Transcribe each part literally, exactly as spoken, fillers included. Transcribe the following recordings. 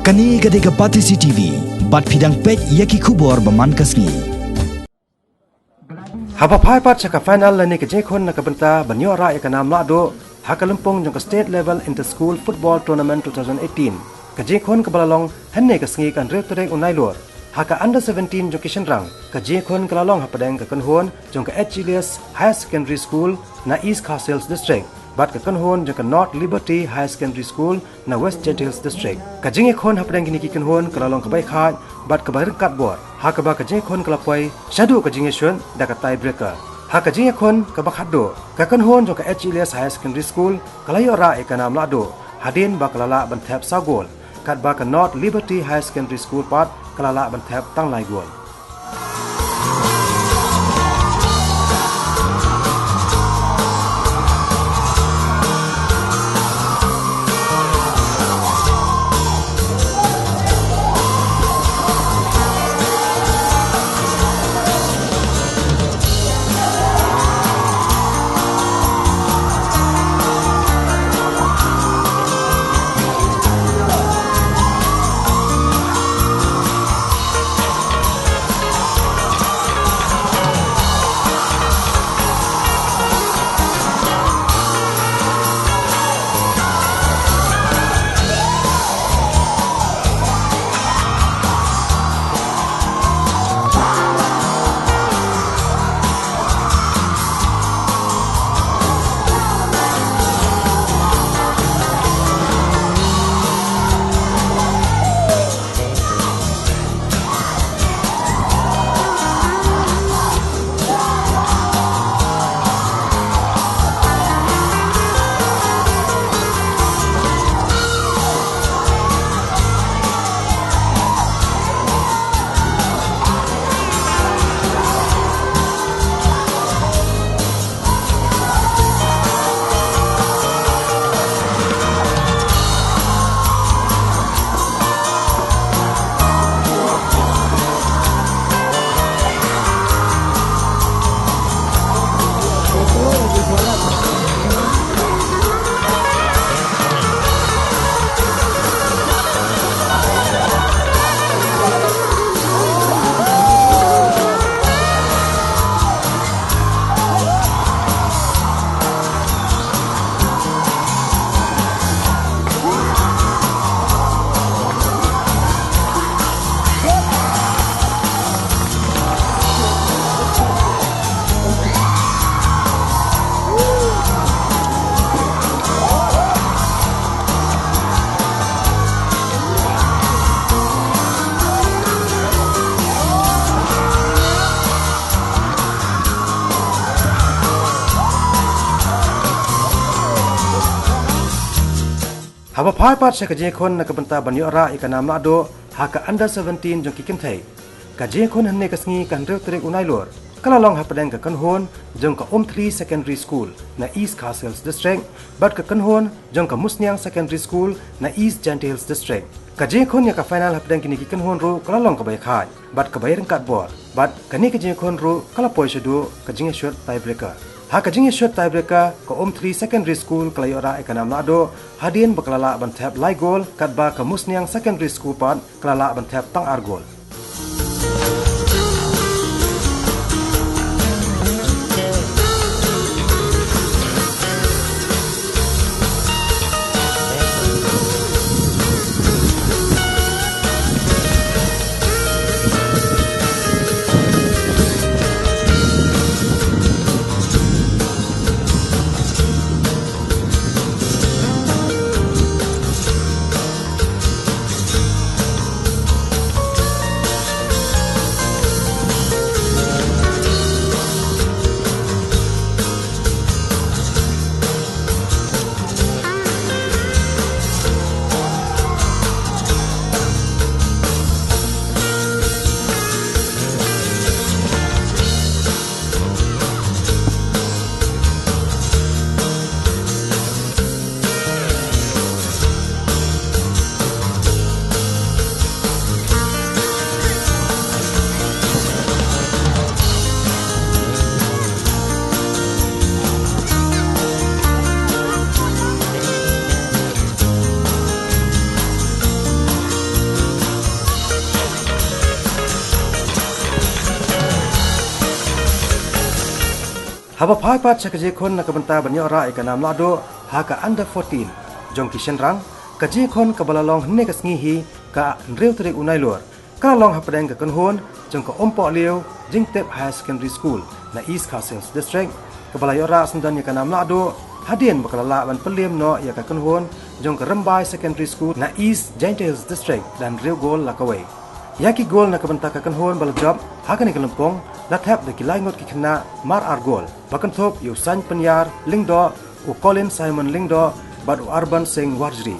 Kane ka dei ka Batesi T V, bad phi dang peit ïa ki khubor ba man ka sngi. Haba phai pat sha ka final lane ka jingïakhun na ka bynta ban ïoh rah ïa ka nam lahduh ha ka lympung jong ka State Level Inter School Football Tournament two thousand eighteen, ka jingïakhun kaba la long hynne ka sngi ka hynriew tarik u Nailur ha ka under seventeen jong ki shynrang. Ka jingïakhun ka la long hapdeng ka kynhun jong ka Achilles Higher Secondary School na East Khasi Hills District bad ka kynhun jong ka North Liberty Higher Secondary School na West Jaintia Hills District. Ka jingïakhun hapdeng kine ki kynhun ka la long kaba ïakhaid bad kaba ryngkat bor, ha kaba ka jingïakhun ka la poi shaduh ka jingïashut da ka tiebreaker. Ha ka jingïakhun kaba khatduh, ka kynhun jong ka Achilles Higher Secondary School ka la ïoh rah ïa ka nam lahduh hadien ba ka la lah ban thep saw gol, katba ka North Liberty Higher Secondary School pat ka la lah ban thep tang lai gol. Haba phai pat sha ka jingïakhun na ka bynta ban ïoh rah ïa ka nam lahduh ha ka under seventeen jong ki kynthei, ka jingïakhun hynne ka sngi ka hynriew tarik u Nailur ka la long hapdeng ka kynhun jong ka Umthli Secondary School na East Khasi Hills District bad ka kynhun jong ka Musniang Secondary School na East Jaintia Hills District. Ka jingïakhun ïa ka final hapdeng kine ki kynhun ruh ka la long kaba ïakhaid bad kaba ïaryngkat bor, bad kane ka jingïakhun ruh ka la poi shaduh ka jingïashut tiebreaker. Ha ka jingïashut tiebreaker, ka Umthli Secondary School ka la ïoh rah ïa ka nam lahduh hadien ba ka la lah ban thep lai gol, katba ka Musniang Secondary School pat ka la lah ban thep tang ar gol. Haba phai pat sha ka jingkhun na ka bynta ban ïoh rah ïa ka nam lahduh ha ka under fourteen jong ki shynrang, ka jingkhun kaba la long hynne ka sngi hi ka hynriew tarik u Nailur, ka la long hapdeng ka kynhun jong ka Umpohliew Jingtip Higher Secondary School na East Khasi Hills District, kaba la ïoh rah syndon ïa ka nam lahduh hadien ba ka la lah ban pynliem noh ïa ka kynhun jong ka Rymbai Secondary School na East Jaintia Hills District da hynriew gol la kawei. Ïa ki gol na ka bynta ka kynhun ba la jop ha kane ka lympung la thep da ki lai ngut ki khynnah mar ar gol, ba kynthup ïa u Sain Pynïar Lyngdoh, u Colin Simon Lyngdoh bad u Arban Singh Warjri.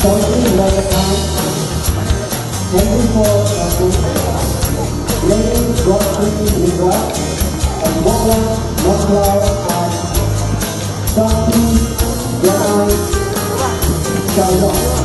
Tony Legathang, Henry Ford Nangkung, Lane Godfrey Lingwa, and Mokla Nongkhlaw and Sakti Janai Shalom.